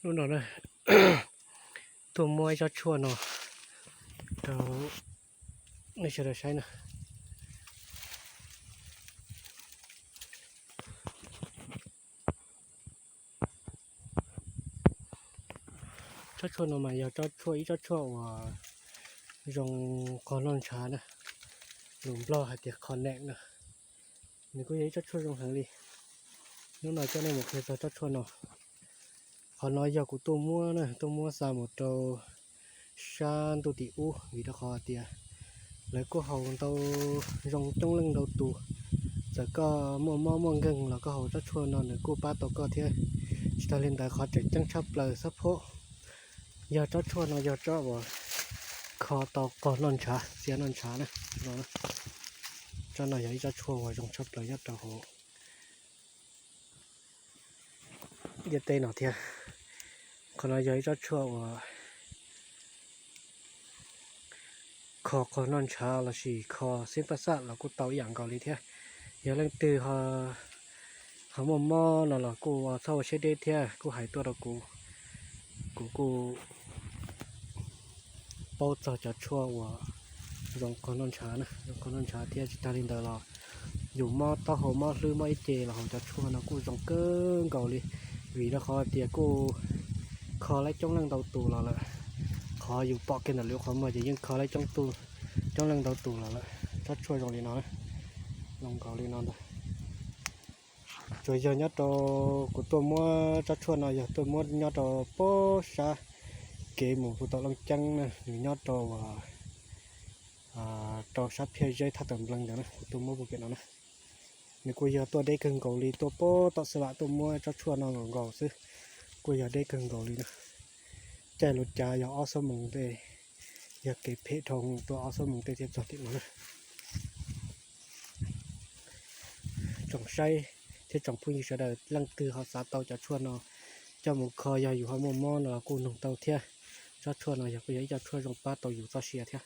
Hnub no na, tuaj muab ib tsob tshuaj no rau nej sawv daws saib na. Tsob tshuaj no mas yog tsob tshuaj, ib tsob tshuaj uas zoo qhov noj ntshav na, lus Nplog hais tias kho neem na. Nws kuj yog ib tsob tshuaj zoo heev li. Hnub no coj nej mus qhia txog tsob tshuaj no. Qhov no yog kuv tuaj muab na, tuaj muab xa mus rau sab ntuj tim ub, vim rau qhov tias lawv kuj haus ntau, zoo coob leej ntau tus. Txawm koj muaj mob muaj nkeeg los koj haus tsob tshuaj no nws kuj pab tau koj thiab. Tsis tas li ntawd, qhov tseem ceeb tshaj plaws xab phob, yog tsob tshuaj no yog tsob uas kho tau qhov noj ntshav, txia noj ntshav na. Tsob no yog ib tsob tshuaj uas zoo tshaj plaws nyob rau hauv ntiaj teb no thiab. Qhov no yog ib tsob tshuaj uas kho qhov noj ntshav lossis kho xeeb paj xaj los kuj tau ib yam nkaus li thiab. Yog leej twg ho muaj mob no los kuj txhob ua siab deb thiab, kuj hais tuaj rau kuv, kuv kuj paub txog cov tshuaj uas zoo qhov noj ntshav na, zoo qhov noj ntshav thiab. Tsis tas li ntawd los yus mob taub hau, mob hlwb, mob ib ce los haus cov tshuaj no kuj zoo kawg nkaus li, vim rau qhov tias kuj kho laib coob leej ntau tus los lawm. Qhov yus pom kiag ntawm lub qhov muag ces yeej kho laib coob leej ntau tus los lawm. Tsob tshuaj zoo li no, zoo nkaus li no ntag. Tsuas yog nyob rau, kuv tuaj muab tsob tshuaj no yog tuaj muab nyob rau pob sab kev mus hu tau Looj Ceeb na, nws nyob rau, rau sab Phiaj Zeb thaj tawm nplees ntawd na, kuv tuaj muab puag pem no na. Nws kuj yog tuaj deb kawg nkaus li, tuaj pob tom Xeeb Vam tuaj muab tsob tshuaj no nkaus nkaus xwb, kuj yog deb kawg nkaus li na. Caij lub cav yog ob xuab moos ntej, yog kev phem dhau tuaj ob xuab moos ntej thiaj txog tim no na. Tsoom saib thiab tsoom phooj ywg sawv daws, leej twg ho xav tau cov tshuaj no coj mus kho, yog yus ho muaj mob no los kuj noog tau thiab. Tsob tshuaj no yog kuj yog ib co tshuaj zoo pab tau yus txoj sia thiab.